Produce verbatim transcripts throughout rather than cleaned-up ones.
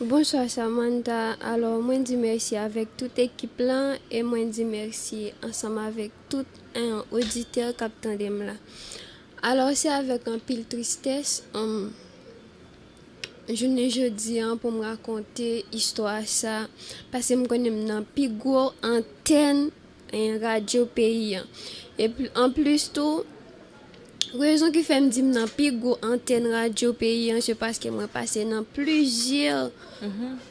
Bonswa Samantha, alò mwen di mèsi avèk tout ekip lan e mwen di mèsi ansanm avèk tout en oditè k ap tande m la. Alò se avèk anpil tristès, um, jounen jodi an pou m rakonte istwa sa, paske m konnen m nan pi gwo antèn en radyo peyi an. Epi anplis tou, rezon ki fè m di m nan pi gwo antèn radyo peyi an, se paske mwen pase nan plizyè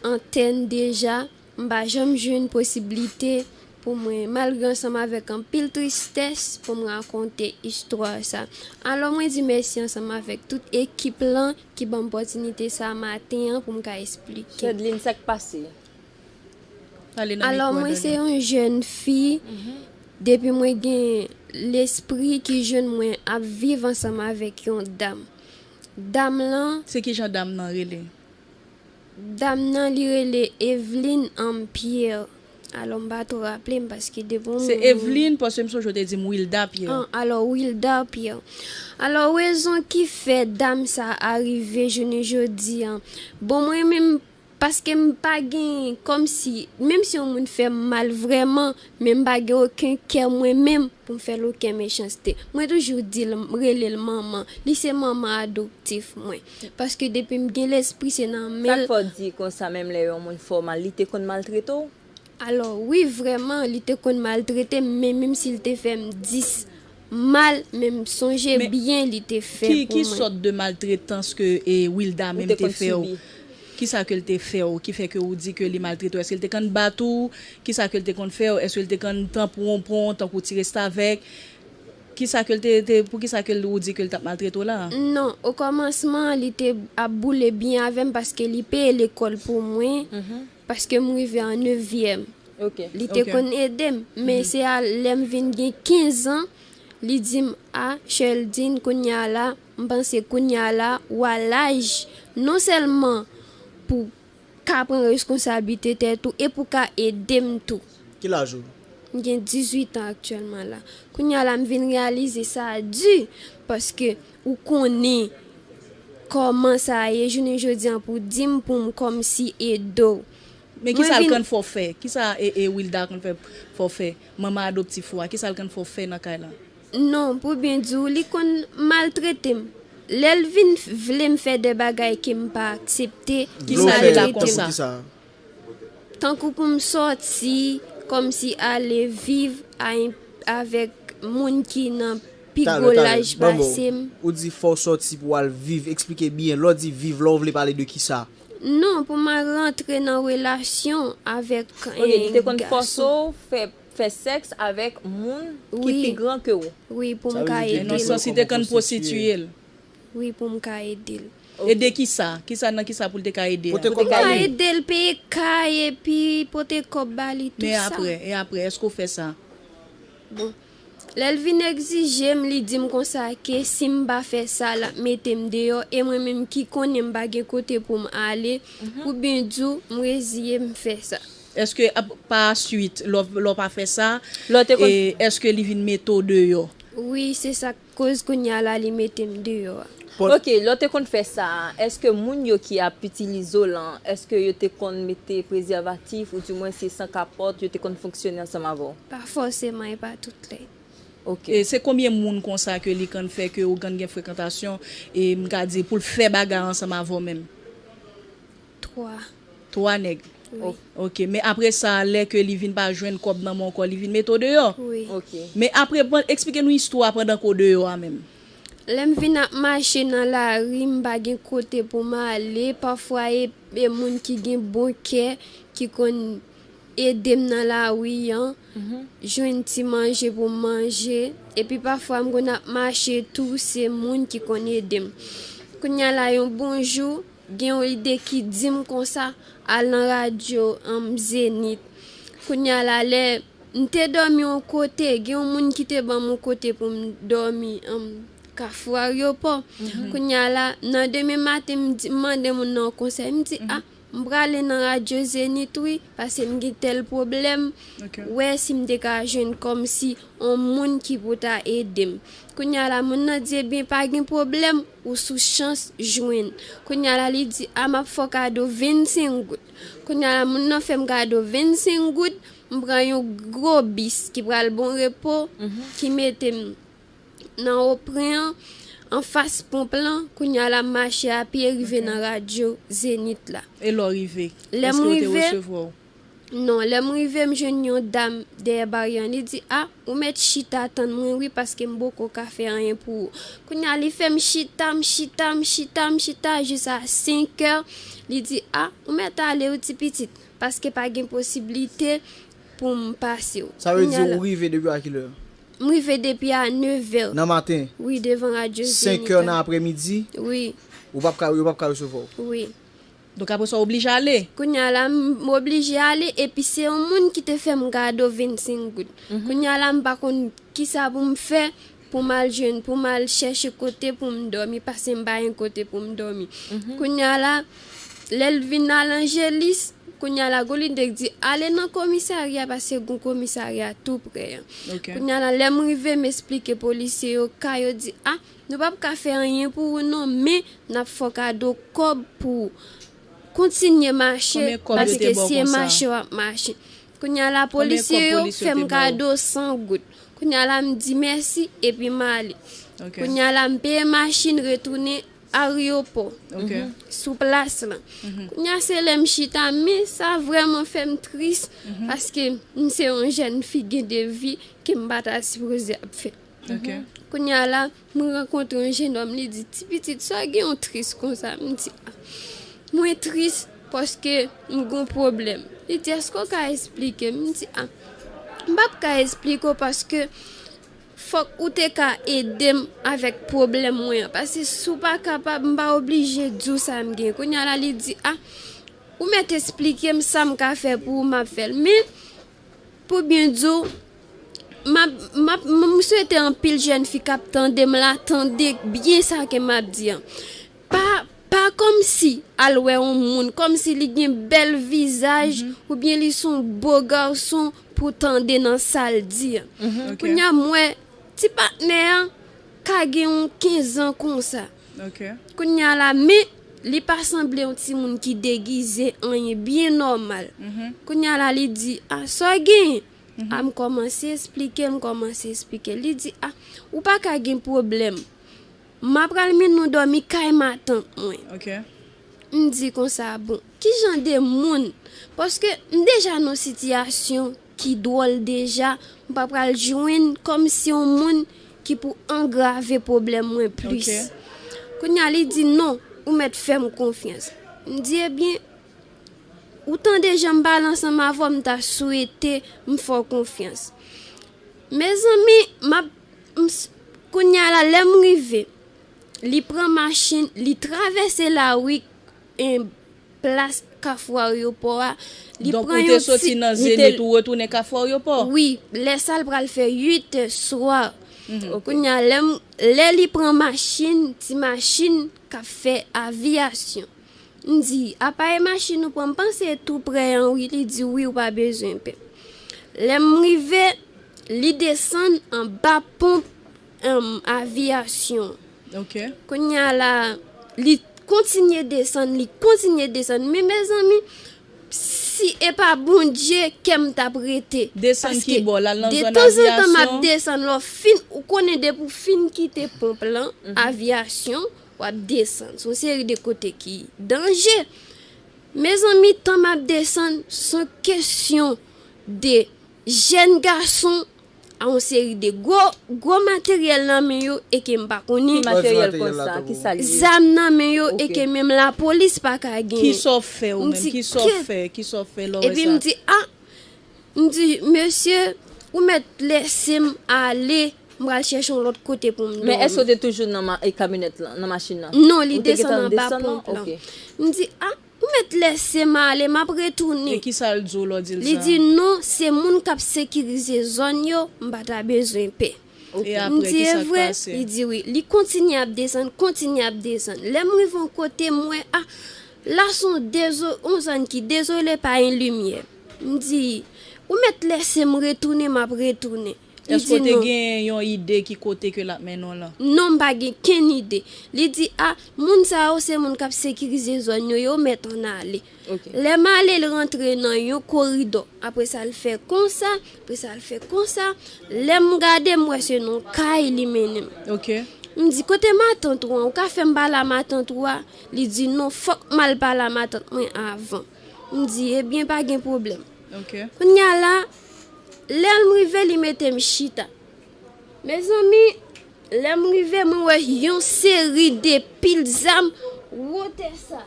antèn deja, m pa janm jwenn posiblite pou mwen, malgre ansanm avèk anpil tristès, pou m rakonte istwa sa. Alò mwen di mèsi ansanm avèk tout ekip lan ki ban m opòtinite sa maten an pou m ka eksplike. Fedline, sa k pase? Alò mwen se yon jèn fi, depi mwen gen lespri ki jwenn mwen ap viv ansanm avèk yon dam. Dam lan. Se kijan dam nan rele? Dam nan li rele Eveline Ann Pierre. Alò m pa twò raple m paske depi yon Se Eveline, paske m sonje w te di m Wilda Pierre. An, alò Wilda Pierre. Alò rezon ki fè dam sa a rive jounen jodi an. Bon mwen menm paske m pa gen kòmsi, menm si yon moun fè m mal vrèman, men m pa gen okenn kè mwen menm pou m fè l okenn mechanste. Mwen toujou di l, rele l manman. Li se manman adoptif mwen. Paske depi m gen lespri se nan men l. Sa k fè w di konsa, menm lè yon moun fè w mal, li te konn maltrete w? Alò wi vrèman li te konn maltrete m, men menm si l te fè m dis mal, men m sonje byen li te fè pou mwen. Ki sòt de maltretans ke Wilda menm te fè w? Kisa ke l te fè w ki fè ke ou di ke li maltrete w? Èske l te konn bat ou? Kisa ke l te konn fè w? Èske l te konn tanp wonpon tankou ti restavèk? Kisa ke l te, te poukisa ke l ou di ke l t ap maltrete w la? Non, okòmansman li te ap boule byen avè m paske li peye lekòl pou mwen, paske m rive an nevyèm. Li te konn ede m, men se a lè m vin gen kenz an, li di m, a Sheldine, kounye a la, m panse kounye a la ou a laj non sèlman pou ka pran reskonsablite tèt ou e pou ka ede m tou. Ki laj ou? M gen dizuit an aktyèlman la. Kounye a la m vin reyalize sa di, paske ou konnen kòman sa ye jounen jodi an pou di m pou m kòmsi ede w. Men kisa l konn fè w fè? Kisa e, e Wilda konn fè fè w fè? Manman adoptif ou a, kisa l konn fè w fè nan kay la? Non, pou byen di w, li konn maltrete m. Lè l vin vle m fè de bagay ke m pa aksepte, li maltrete m. Tankou pou m sòti, kòmsi ale viv avèk moun ki nan pi gwo laj pase m. Ou di fò w sòti pou w al viv, eksplike byen. Lè w di viv la, w vle pale de kisa? Non, pou m al rantre nan relasyon avèk en gason. Ok, li te konn fòse w fè fè sèks avèk moun ki pi gran ke w. Wi, pou m ka ede l. Nan sans li te konn pwostitiye l. Wi, pou m ka ede l. Ede kisa? Kisa nan kisa pou l te ka ede a? Pou m ka ede l peye kay epi pote kòb ba li tou sa. Men apre, e apre, èske w fè sa? Bon. Lè l vin egzije m, li di m konsa ke si m pa fè sa, l ap mete m deyò e mwen menm ki konnen m pa gen kote pou m ale, pou byen di w, m reziye m fè sa. Èske pa swit, lè w pa fè sa, èske li vin mete w deyò? Wi, se sa k koz kounye a la li mete m deyò a. Ok, lè w te konn fè sa a, èske moun yo ki ap itilize w lan, èske yo te konn mete prezèvatif oudimwen se san kapòt yo te konn fonksyone ansanm avè w? Pa fòseman, e pa tout lè. Ok. E se konbyen moun konsa ke li konn fè ke ou konn gen frekantasyon, e m ka di pou l fè bagay ansanm avè w menm? Twa. Twa nèg. Wi. Ok, men apre sa, lè ke li vin pa jwenn kòb nan men w ankò, li vin mete w deyò? Wi. Ok. Men apre, ban, eksplike nou istwa pandan ke w deyò a menm. Lè m vin ap mache nan lari, m pa gen kote pou m ale, pafwa e, e moun ki gen bon kè ki konn ede m nan lari an, jwenn ti manje pou m manje, epi pafwa m konn ap mache tou, se moun ki konn ede m. Kounye a la, yon bon jou, gen yon ide ki di m konsa, al nan radyo, anm, Zenith. Kounye a la, lè m te dòmi yon kote, gen yon moun ki te ban m yon kote pou m dòmi, anm, Kafou Aryopò. Kounye a la, nan demen maten, m di, m mande moun nan yon konsèy, m di, a, M prale nan radyo Zenith wi, paske m gen tèl pwoblèm. Wè si m te ka jwenn kòmsi on moun ki pou ta ede m. Kounye a la, moun nan di, ebyen, pa gen pwoblèm, ou sou chans jwenn. Kounye a la, li di, a, m ap fè w kado vennsenk goud. Kounye a la, moun nan fè m kado vennsenk goud, m pran yon gwo bis ki pral Bon Repo, ki mete m nan Opren an, anfas ponp lan, kounye a la, m mache a pye, rive nan radyo Zenith la. E lè w rive, èske yo te resevwa w? Non, lè m rive, m jwenn yon dam dèyè baryè an, li di, a, ou mèt chita tann mwen wi, paske m poko ka fè anyen pou ou. Kounye a, li fè m chita, m chita, m chita, m chita, jis a senk è, li di, a, ou mèt ale wi, ti pitit, paske pa gen posiblite pou m pase w. Sa vle di ou rive depi a kilè? M rive depi a nevè. Nan maten? Wi, devan radyo Zenith la. Senk è nan aprèmidi? Wi. Ou p ap ka, yo p ap ka resevwa w? Wi. Donk, apre sa, w oblije ale? Kounye a la, m oblije ale, epi se yon moun ki te fè m kado vennsenk goud. Kounye a la, m pa konn kisa pou m fè, pou m al jwenn, pou m al chèche kote pou m dòmi, paske m pa gen kote pou m dòmi. Kounye a la, lè l vin al Angelis, kounye a la, Golindek di, ale nan komisarya, paske gon komisarya tou prè an. Kounye a la, lè m rive, m esplike polisye yo ka, yo di, a, nou p ap ka fè anyen pou ou non, men n ap fè w kado kòb pou ou. Kontinye mache, paske se mache w ap mache. Kounye a la, polisye yo fè m kado san goud. Kounye a la, m di mèsi, epi m ale. Kounye a la, m peye machin, retounen aryopò, sou plas lan. Kounye a, se lè m chita, men sa vrèman fè m tris, paske m se yon jèn fi gen de vi ke m pa ta sipoze ap fè. Kounye a la, mwen rankontre yon jennòm, li di, ti pitit, sa w gen w tris konsa? M di, a, mwen tris paske m gon pwoblèm. Li di, èske w ka esplike m? M di, a, m p ap ka esplike w paske fòk ou te ka ede m avèk pwoblèm mwen an. Paske si w pa kapab, m pa oblije di w sa m gen. Kounye a la, li di, a, ou mèt esplike m sa m ka fè pou ou, m ap fè l. Men, pou byen di w, m ap, m ap, m swete anpil jèn fi k ap tande m la, tande byen sa ke m ap di an. Pa, pa kòmsi al wè yon moun, kòmsi li gen bèl vizaj, oubyen li se yon bo gason pou tande nan sa l di an. Kounye a, m wè ti patnè an ka gen yon kenz an konsa. Kounye a la, men li pa sanble yon timoun ki degize, anyen, byen nòmal. Kounye a la, li di, a, sa w genyen? A, m kòmanse esplike l, m kòmanse esplike l. Li di, a, ou pa ka gen pwoblèm. M apral mennen w dòmi kay matant mwen. M di konsa, bon, ki jan de moun? Paske m deja nan sitiyasyon ki dwòl deja, m pa pral jwenn kòmsi yon moun ki pou angrave pwoblèm mwen plis. Kounye a, li di, non, ou mèt fè m konfyans. M di, ebyen, ou tande jan m pale ansanm avè w, m ta swete m fè w konfyans. Mezanmi, m ap, m s-, kounye a la, lè m rive, li pran machin, li travèse lari, en, plas Kafou Aryopò a, li pran yon ti, li te soti nan Zenith, ou retounen Kafou Aryopò? Wi, lè sa l pral fè uit è swa. Kounye a, lè m, lè li pran machin, ti machin k ap fè aviyasyon. M di, apa e machin ou pran? M panse e tou prè an, wi. Li di, wi, ou pa bezwen pè. Lè m rive, li desann anba ponp, em, aviyasyon. Kounye a la, li kontinye desann, li kontinye desann. Men, mezanmi, si e pa Bondye, kè m t ap rete. Desann ki bò? L al nan zòn aviyasyon? Paske detanzantan, m ap desann. Lè w fin, ou konnen, depi w fin kite ponp lan, aviyasyon, w ap desann. Se yon seri de kote ki danje. Mezanmi, tan m ap desann, se yon kesyon de jèn gason a yon seri de gwo, gwo materyèl nan men yo e ke m pa konnen. Ki materyèl konsa? Ki sa l ye? Zam nan men yo e ke menm lapolis pa ka genyen. Kisa w fè ou menm? Kisa w fè? Kisa w fè lè w wè sa? Epi m di, a, m di, mesye, ou mèt lese m ale, m pral chèche yon lòt kote pou m dòmi. Men èske w te toujou nan ma-, e, kamyonèt lan, nan machin nan? Non, li desann anba ponp lan. M di, a, ou mèt lese m ale, m ap retounen. E kisa l di w lè w di l sa? Li di, non, se moun k ap sekirize zòn yo, m pa ta bezwen pè. M di, e vre? Li di, wi. Li kontinye ap desann, kontinye ap desann. Lè m rive yon kote, m wè, a, La se yon dezo-, yon zòn ki dezole, pa gen limyè. M di, ou mèt lèse m retounen, m ap retounen. Li di non. Èske w te gen yon ide ki kote ke l ap mennen w lan? Non, m pa gen kenn ide. Li di, a, moun sa yo se moun k ap sekirize zòn yo, yo mèt ann ale. Lè m ale, l rantre nan yon koridò. Apre sa, l fè konsa, apre sa, l fè konsa. Lè m gade, m wè se nan kay li mennen m. M di, kote matant ou an? Ou ka fè m pale a matant ou a? Li di, non, fòk m al pale a matant mwen avan. M di, ebyen, pa gen pwoblèm. Kounye a la, lè m rive, li mete m chita. Mezanmi, lè m rive, mwen wè yon seri de pil zam wotè sa.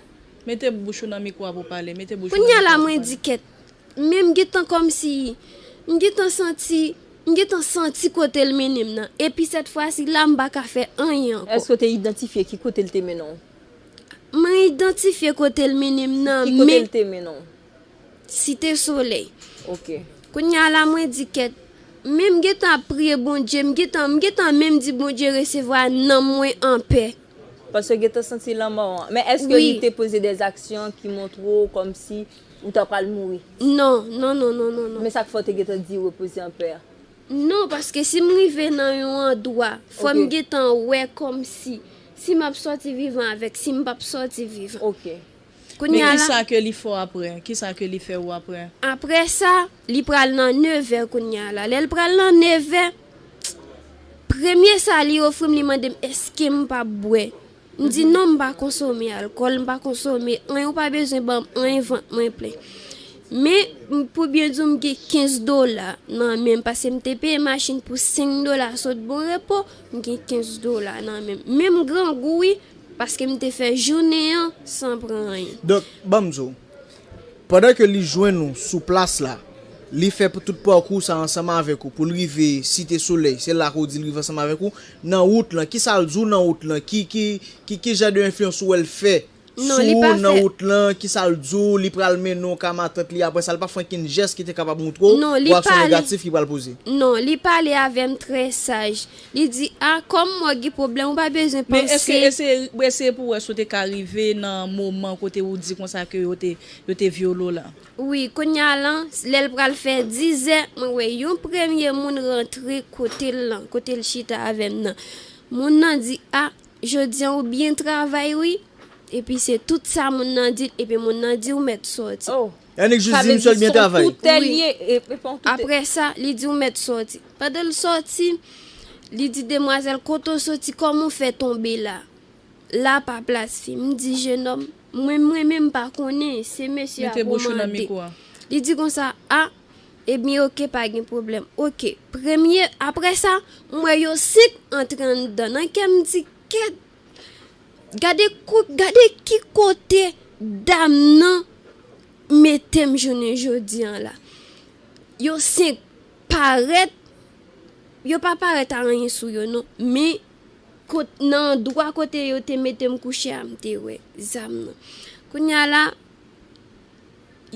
Mete bouch ou nan mikwo a pou w pale. Mete bouch ou nan mikwo a pou w pale. Kounye a la, mwen di kèt. Men m gentan kòmsi, m gentan santi, m gentan santi kote l mennen m nan. Epi sèt fwa si la, m pa ka fè anyen ankò. Èske w te idantifye ki kote l te mennen w? Mwen idantifye kote l mennen m nan, men. Ki kote l te mennen w? Site Solèy. Kounye a la, mwen di kèt. Men m gentan ap priye Bondye, m gentan, m gentan menm di Bondye resevwa nanm mwen anpè. Paske w gentan santi lanmò an. Men èske li te poze dèzaksyon ki montre w kòmsi ou ta pral mouri? Non, non, non, non, non, non. Men sa k fè w te gentan di repoze anpè a? Non, paske si m rive nan yon andwa, fò m gentan wè kòmsi si m ap sòti vivan avèk, si m p ap sòti vivan. Kounye a la. Men kisa ke li fè w apre? Kisa ke li fè w apre? Apre sa, li pral nan nevè kounye a la. Lè l pral nan nevè, premye sa li ofri m, li mande m èske m p ap bwè. M di non, m pa konsome alkòl, m pa konsome anyen, ou pa bezwen ban m anyen, vant mwen plen. Men, m, pou byen di w, m gen kenz dola nan men m, paske m te peye machin pou senk dola sot Bon Repo, m gen kenz dola nan men m. Men m grangou, wi, paske m te fè jounen an san pran anyen. Donk, ban m di w, pandan ke li jwenn ou sou plas la, li fè pou tout pakou sa ansanm avèk ou, pou l rive Site Solèy, se la ke w di l rive ansanm avèk ou, nan wout lan, kisa l di w nan wout lan, ki, ki, ki, ki jan de enfliyans ou wè l fè sou ou nan wout lan, kisa l di w, li pral mennen w ka matant li, apre sa, l pa fè okenn jès ki te kapab montre w reyaksyon negatif ki pral poze? Non, li pale avè m trè saj. Li di, a, kòm m wè w gen pwoblèm, ou pa bezwen panse. Men èske, èske, èske pou wè si w te ka rive nan moman kote ou di konsa ke yo te, yo te vyole w lan? Wi, kounye a lan, lè l pral fè dizè, mwen wè yon premye moun rantre kote l lan, kote l chita avè m nan. Moun nan di, a, jodi a ou byen travay wi. Epi se tout sa moun nan di l, epi moun nan di ou mèt sòti. Yannick jis di misye l byen travay. Apre sa, li di ou mèt sòti. Pandan l sòti, li di demwazèl, kote w soti, kòman w fè tonbe la? La pa plas fi. M di, jenòm, mwen, mwen menm m pa konnen, se mesye a pou mande. Li di konsa, a, ebyen, oke, pa gen pwoblèm. Oke, premye, apre sa, m wè yo senk antre anndan. Nan kè m di, kèt, gade kou, gade ki kote dam nan mete m jounen jodi an la. Yo senk parèt, yo pa parèt a anyen sou yo non, men kot, nan andwa kote yo te mete m kouche a, m te wè zam nan. Kounye a la,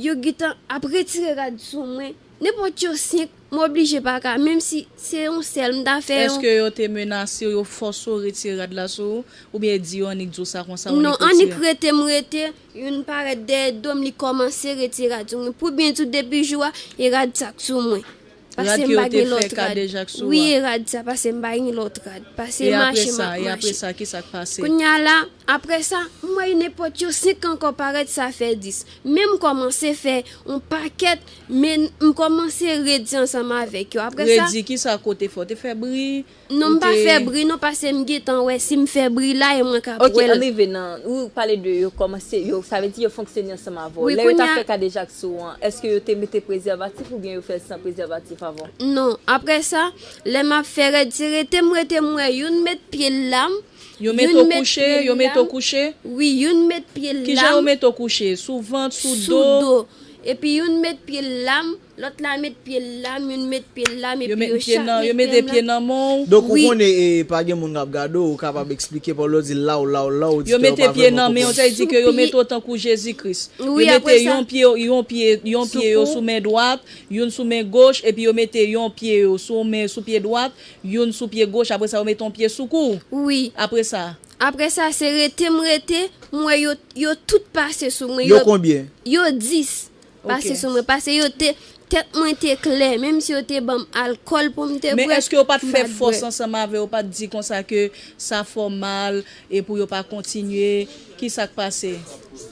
yo gentan ap retire rad sou mwen. Nenpòt yo senk, m oblije pa ka, menm si se yon sèl, m ta fè yon. Èske yo te menase w, yo fòse w retire rad la sou ou, oubyen di yo annik di w sa konsa, w annik retire? Non, annik rete, m rete, youn parèt dèyè do m, li kòmanse retire rad sou mwen. Pou byen di w, depi jou a, e rad sa k sou mwen. Paske m pa gen lòt rad. Wi, e rad sa, paske m pa gen lòt rad. Paske mache, m ap mache. E apre sa, e apre sa, kisa k pase? Kounye a la, apre sa, m wè nenpòt yo senk ankò parèt, sa fè dis. Men m kòmanse fè yon pakèt, men m kòmanse redi ansanm avèk yo. Apre sa. Redi, kisa kote fè? Ou te fè bri? Non, m pa fè bri non, paske m gentan wè si m fè bri la, e mwen k ap wè l. Ok, ann rive nan, ou pale de yo kòmanse, yo, sa vle di yo fonksyone ansanm avè w. Lè yo t ap fè kadejak sou ou an, èske yo te mete prezèvatif oubyen yo fè l san prezèvatif avè w? Non, apre sa, lè m ap fè rèd, se rete m rete m wè youn met pye l la m, Yo mete w kouche, yo mete w kouche? Wi, youn met pye l la m. Kijan yo mete w kouche? Sou vant, sou do? Sou do. Epi youn met pye l la m, lòt la met pye l la m, youn met pye l la m, epi yo chak met pye nan men w. Donk ou konnen, e, pa gen moun k ap gade w, ou kapab eksplike, paske lè w di law, law, law, oditè yo pa vrèman konprann. Yo mete pye nan men w, sa vle di ke yo mete w tankou Jezi Kris. Yo mete yon pye, yon pye, yon pye yo sou men dwat, youn sou men goch, epi yo mete yon pye yo sou men, sou pye dwat, youn sou pye goch, apre sa yo mete yon pye sou kou w. Wi. Apre sa? Apre sa, se rete m rete, m wè yo, yo tout pase sou mwen. Yo Yo, konbyen? Yo dis pase Ok. sou mwen. Paske yo te, tèt mwen te klè, menm si yo te ban m alkòl pou m te Men bwè, èske yo pa t m fè pa t fòs bwè. ansanm avè w, yo pa t di konsa ke sa fè w mal e pou yo pa kontinye? Ki sa k pase?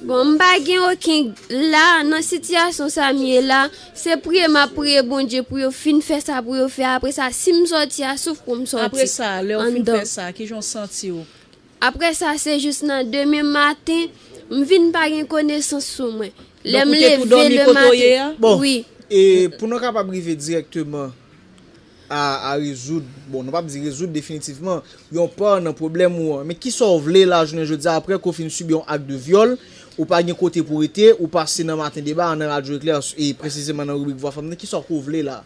Bon, m pa gen okenn la, nan sitiyasyon sa m ye la, se priye m ap priye Bondye pou yo fin fè sa pou yo fè. Apre sa, si m sòti a, souf pou m sòti Apre sa, lè yo fin anndan. fè sa, kijan w santi w? Apre sa, se jis nan demen maten, m vin pa gen konesans sou mwen. Lè Donk, m ou te tou leve dòmi le kote w ye maten, a? Bon, wi. E pou nou kapab rive dirèkteman a, a rezoud, bon, nou p ap di rezoud definitivman, yon pa nan pwoblèm ou an. Men kisa w vle la, jounen jodi a, apre ke w fin sibi yon ak de vyòl, ou pa gen kote pou rete, ou pase nan Maten Deba, nan Radyo Eklè, e presizeman nan ribrik Vwa Fanm nan, kisa w vle la?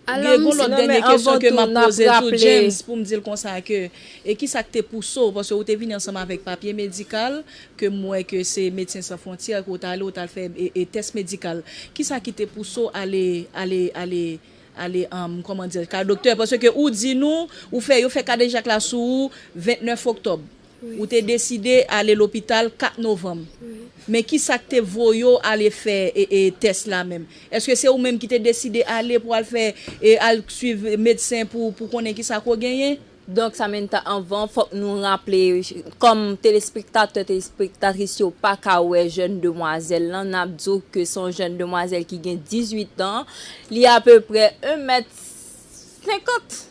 Alò, Gen m gon lòt Non, dènye men kesyon anvan ke m tou, ap n ap poze tou, raple James, pou m di l konsa ke, e kisa k te pouse w, paske ou te vini ansanm avèk papye medikal, ke m wè ke se Medsen San Fwontyè, ke w t ale, w t al fè, e, e, tès medikal. Kisa ki te pouse w ale, ale, ale, ale, um, kòman di, kay doktè? Paske ou di nou, ou fè, yo fè kadejak la sou ou vennèf oktòb. Wi. Ou te deside ale lopital kat novanm. Wi. Men kisa k te voye w ale fè, e, e, tès la menm? Èske se ou menm ki te deside ale pou al fè, e, al swiv medsen pou, pou konnen kisa ke w genyen? Donk, Samantha, anvan, fòk nou raple, kòm telespektatè, telespektatris yo pa ka wè jèn demwazèl lan, n ap di w ke se yon jèn demwazèl ki gen dizuit an, li apeprè en mèt senkant.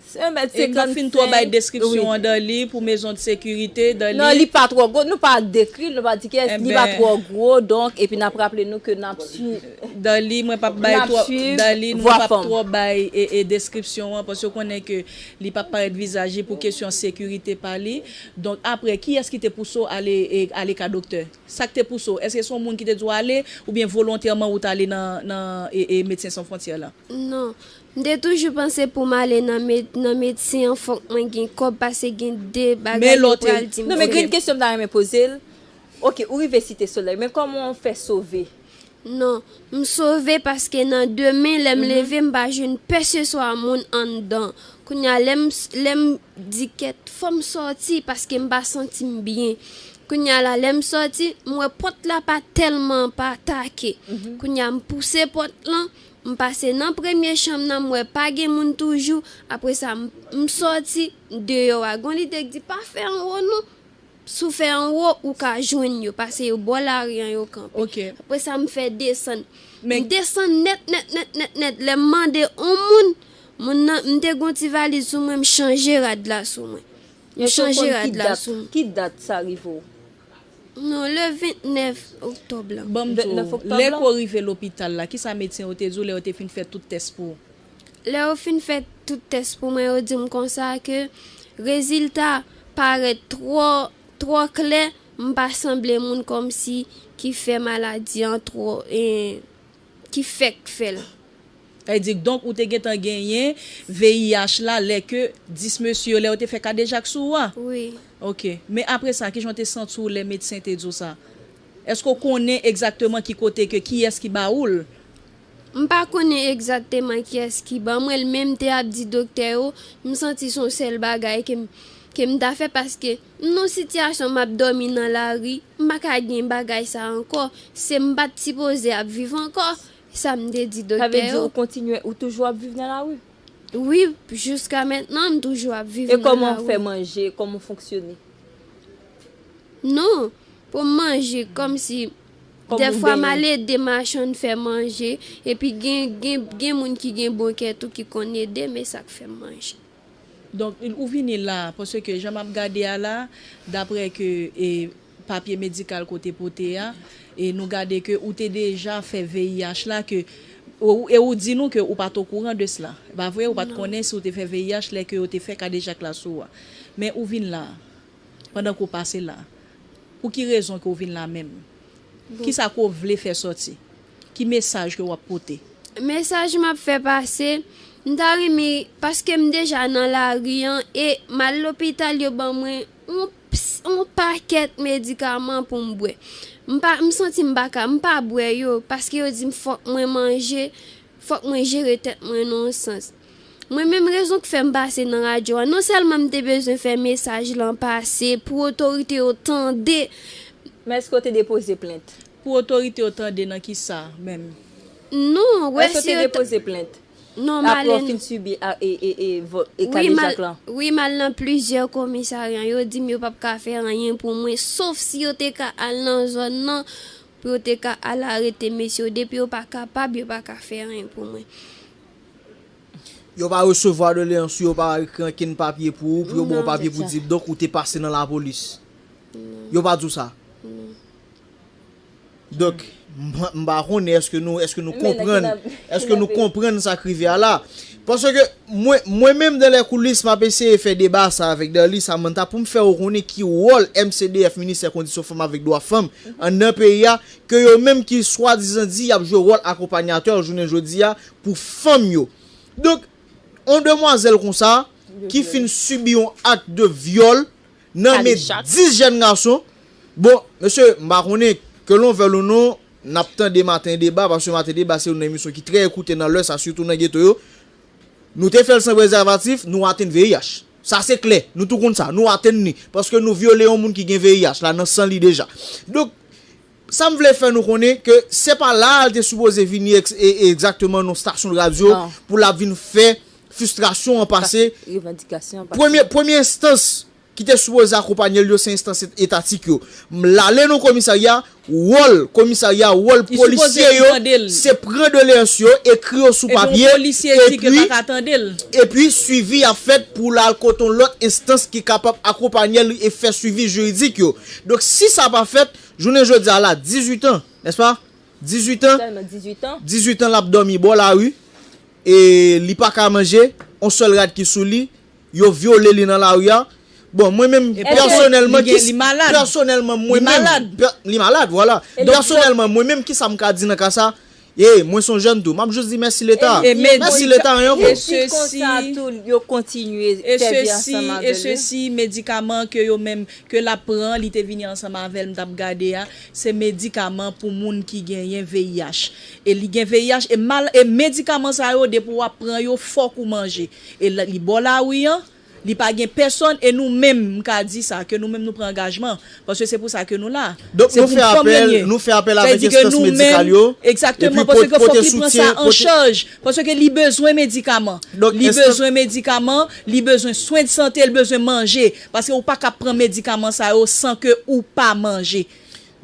Se en mèt E m p ap fin twò bay senkannsenk. deskripsyon Wi. an dan li pou mezon de sekirite, dan Non, li. li pa twò gwo. Nou pa dekri l, nou pa di kiyès, li pa Enben. twò gwo, donk, epi n ap raple nou ke n ap swiv. Dan li, mwen p ap bay N ap twò, swiv dan li, nou Vwa p ap Fanm. twò bay e, e deskripsyon an, paske w konnen ke li p ap parèt vizaj li pou kesyon sekirite pa li. Donk, apre, kiyès ki te pouse w ale, e, ale ka doktè? Sa k te pouse w? Èske se yon moun ki te di w ale, oubyen volontèman ou t ale nan, nan, e, e, Medsen San Fwontyè la? Non. M te toujou panse pou m ale nan med-, nan medsen an, fòk mwen gen kòb, paske gen de bagay Men lè yo w te pral di m Non, men fè. gen yon kesyon m ta renmen poze l. Ok, ou rive Site Solèy, men kòman w fè sove? Non, m sove paske nan demen, lè m Mhm. leve, m pa jwenn pèseswa moun anndan. Kounye a, lè m s-, lè m di kèt, fò m sòti paske m pa santi m byen. Kounye a la, lè m sòti, m wè pòt la pa tèlman pa take. Mhm. Kounye a, m pouse pòt lan, m pase nan premye chanm nan, m wè pa gen moun toujou. Apre sa, m, m sòti deyò a. Gon lide k di, "Pa fè anwo non." Si w fè anwo, ou ka jwenn yo, paske yo bò lari an yo kanpe. Ok. Apre sa, m fè desann. Men M desann nèt, nèt, nèt, nèt, nèt. Lè m mande yon moun, moun nan, m te gon ti valiz sou mwen, m chanje rad la sou mwen. M Èske w chanje konn rad ki la dat, sou mwen. ki dat sa rive w? Non, le vennèf oktòb la. Ban m di w, Vennèf oktòb lè la? ke w rive lopital la, kisa medsen yo te di w lè yo te fin fè tout tès pou ou? Lè yo fin fè tout tès pou mwen, yo di m konsa ke rezilta parèt twò, twò klè, m pa sanble moun kòmsi ki fè maladi an twò, e, ki fèk fè l. Sa vle di, donk, ou te gentan genyen V I H la lè ke dis mesye yo, lè yo te fè kadejak sou ou a? Wi. Ok. Men apre sa, kijan w te santi w lè medsen te di w sa? Èske w konnen egzakteman ki kote ke, kiyès ki ba ou l? M pa konnen egzakteman kiyès ki ban mwen l, men m te ap di doktè yo, m santi se yon sèl bagay ke m, ke m ta fè, paske m nan yon sitiyasyon m ap dòmi nan lari, m pa ka gen bagay sa ankò. Se m pa t sipoze ap viv ankò, sa m te di Sa vle doktè di yo. ou kontinye, ou toujou ap viv nan lari? Wi, jiska mentnan, m toujou ap viv E nan kòman w lari. fè manje, kòman w fonksyone? Non, pou m manje, kòmsi Kòm moun dèfwa m benyen. al ede machann fè manje, epi gen, gen, gen moun ki gen bon kè tou ki konn ede, men sa k fè m manje. Donk, ou vini la, paske jan m ap gade a la, daprè ke, e, papye medikal ke w te pote a, e nou gade ke ou te deja fè V I H la, ke, ou, e ou di nou ke ou pa t okouran de sela. E pa vre, ou pa t Non. konnen si w te fè V I H lè ke yo te fè kadejak la sou ou a. Men ou vin la, pandan ke w pase la. Pou ki rezon ke w vin la menm? Bon. Kisa ke w vle fè sòti? Ki mesaj ke w ap pote? Mesaj m ap fè pase, m ta renmen, paske m deja nan lari an, e m al lopital, yo ban mwen yon ps-, yon pakèt medikaman pou m bwè. M pa, m santi m pa ka, m pa bwè yo, paske yo di m fòk mwen manje, fòk mwen jere tèt mwen nan yon sans. Mwen menm, rezon k fè m pase nan radyo a, non sèlman m te bezwen fè mesaj lan pase pou otorite yo tande. Men èske w te depoze plent? Pou otorite yo tande nan kisa menm? Non, wè Èske w si te yo. Depoze plent? Non, Apre w Malèn. Fin sibi a- e- e- e vo- e Wi, m al, kadejak lan? Wi, m al nan plizyè komisarya. Yo di m yo p ap ka fè anyen pou mwen, sof si yo te ka al nan zòn nan, pou yo te ka al arete mesye yo. Depi yo pa kapab, yo pa ka fè anyen pou mwen. Yo pa resevwa doleyans ou, yo pa ekri ankenn papye pou ou, pou yo ba w papye pou di donk ou te pase nan lapolis. Yo pa di w sa. Donk, m pa konnen èske nou èske nou konprann èske nou konprann sa k rive a la. Paske mwen mwen menm dan lè koulis m ap eseye fè deba sa avèk Darly Samantha pou m fè yo konnen ki wòl M C D F, Ministè Kondisyon Fanm avèk Dwa Fanm, anndan peyi a, ke yo menm ki swadizan di y ap jwe wòl akonpanyatè jounen jodi a pou fanm yo. Donk, yon demwazèl konsa ki fin sibi yon ak de vyòl nan men dis jèn gason. Bon, mesye, m pa konnen ke l on vèl ou non, n ap tande Maten Deba, paske Maten Deba se youn nan emisyon ki trè ekoute nan lè sa, sitou nan geto yo. Nou te fè l san prezèvatif, nou atenn V I H. Sa se klè, nou tou konn sa, nou atenn li, paske nou vyole yon moun ki gen V I H la nan san li deja. Donk, sa m vle fè nou konnen ke se pa la a l te sipoze vini egzakteman nan stasyon radyo pou l ap vin fè fristrasyon an pase. Premye enstans ki te sipoze akonpanye l yo se enstans etatik yo. L ale nan komisarya, wòl komisarya, wòl polisye yo se pran doleyans yo, ekri yo sou papye, epi epi swivi ap fèt pou l al kote yon lòt enstans ki kapab akonpanye l e fè swivi jiridik yo. Donk si sa pa fèt, jounen jodi a la, dizuit an, nèspa? Dizuit an, dizuit an l ap dòmi bò lari, e li pa ka manje, yon sèl rad ki sou li, yo vyole li nan lari a. Bon, mwen menm pèsonèlman ki pèsonèlman mwen menm li malad, vwala. Pèsonèlman mwen menm kisa m ka di nan ka sa? E mwen se yon jèn tou, m ap jis di mèsi leta. Mèsi leta anyen ankò. E sesi, e sesi medikaman ke yo menm ke l ap pran, li te vini ansanm avè l, m t ap gade a, se medikaman pou moun ki genyen V I H. E li gen V I H, e mal, e medikaman sa yo, depi w ap pran yo, fòk ou manje. E li bò lari an, li pa gen pèsonn, e nou menm, m ka di sa, ke nou menm nou pran angajman, paske se pou sa ke nou la. Donk nou fè apèl, nou fè apèl avèk enstans medikal yo, egzakteman, paske fòk li pran sa an chaj, paske li bezwen medikaman. Li bezwen medikaman, li bezwen swen de sante, li bezwen manje, paske ou pa ka pran medikaman sa yo san ke ou pa manje.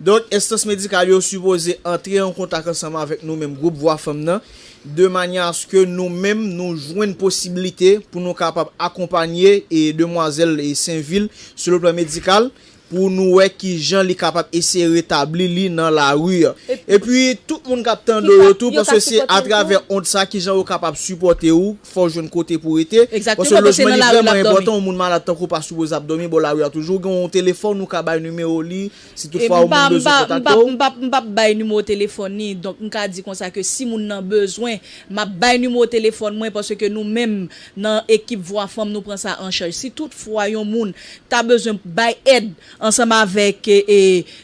Donk, enstans medikal yo sipoze antre an kontak ansanm avèk nou menm gwoup Vwa Fanm nan, de manyè aske nou menm nou jwenn posiblite pou nou kapab akonpanye e demwazèl e Senvil sou le plan medikal, pou nou wè kijan li kapab eseye retabli li nan lari. Epi tout moun k ap tande w yo tou, paske se atravè ond sa kijan yo kapab sipòte w, fò w jwenn kote pou w rete. Paske lojman li vrèman enpòtan, yon moun malad tankou w pa sipoze ap dòmi bò lari a toujou, ou gen yon telefòn ou ka bay nimewo li, si tout fwa yon moun bezwen kontakte w. M p ap bay nimewo telefòn li, donk m ka di konsa ke si moun nan bezwen, m ap bay nimewo telefòn mwen, paske nou menm nan ekip Vwa Fanm nou pran sa an chaj. Si tout fwa yon moun ta bezwen bay èd ansanm avèk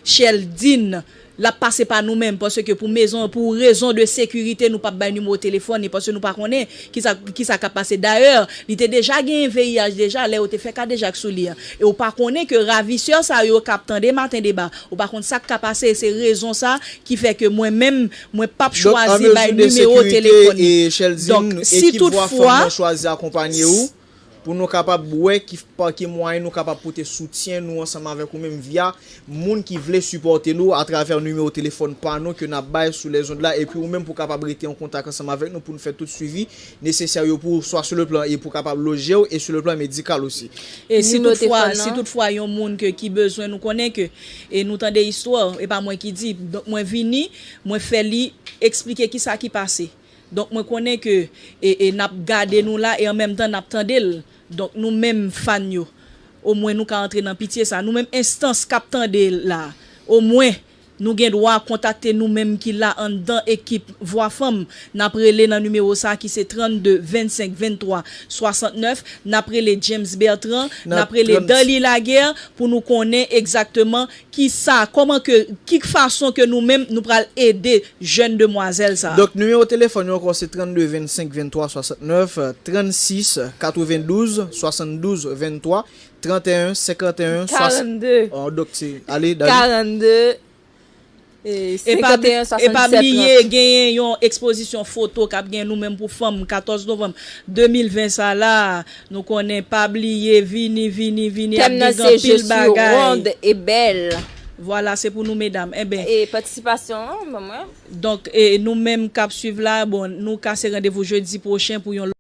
Cheldine, l ap pase pa nou menm, paske pou mezon, pou rezon de sekirite, nou p ap bay nimewo telefòn li, paske nou pa konnen kisa, kisa k ap pase. Dayè, li te deja genyen V I H deja, lè yo te fè kadejak sou li an. E ou pa konnen ke ravisè sa yo k ap tande Maten Deba, ou pa konn sa k ka pase, e se rezon sa ki fè ke mwen menm, mwen p ap chwazi bay nimewo telefòn li. Donk, si tout fwa, chwazi akonpanye w, pou nou kapab wè ki pa ki mwayen nou kapab pote soutyen nou ansanm avèk ou menm via moun ki vle sipòte nou atravè nimewo telefòn pa nou ke n ap bay sou lèzond la, epi ou menm pou kapab rete an kontak ansanm avèk nou pou n fè tout swivi nesesè yo pou ou, swa sou le plan e pou kapab loje w e sou le plan medikal osi. E si tout fwa, si tout fwa yon moun ke ki bezwen, nou konnen ke, e nou tande istwa, e pa mwen ki di, donk mwen vini, mwen fè li eksplike kisa ki pase. Donk mwen konnen ke e, e n ap gade nou la e an menm tan n ap tande l. Donk nou menm fan yo, omwen nou ka antre nan pitye sa. Nou menm enstans k ap tande l la, omwen Nou gen dwa kontakte nou menm ki la anndan ekip Vwa Fanm. N ap rele nan nimewo sa a ki se trannde vennsenk venntwa swasantnèf. N ap rele James Bertrand, n ap rele Darly Laguerre pou nou konnen egzakteman ki sa, kòman ke, ki fason ke nou menm nou pral ede jèn demwazèl sa. Donk, nimewo telefòn yo ankò se trannde vennsenk venntwa swasantnèf, trannsis katrevendouz swasanndouz venntwa, tranteyen senkanteyen swasant. Karannde. Oh, donk, se, ale, Darly. Karannde. E pa bliye, genyen yon ekspozisyon foto k ap gen nou menm pou fanm, katòz novanm de mil ven sa la. Nou konnen, pa bliye, vini, vini, vini, ap gen anpil bagay. Tèm nan se Je suis ronde et belle. Vwala, se pou nou medam. Enben. E patisipasyon an, ban mwen. Donk, e, nou menm k ap swiv la, bon, nou kase randevou jedi pwochen pou yon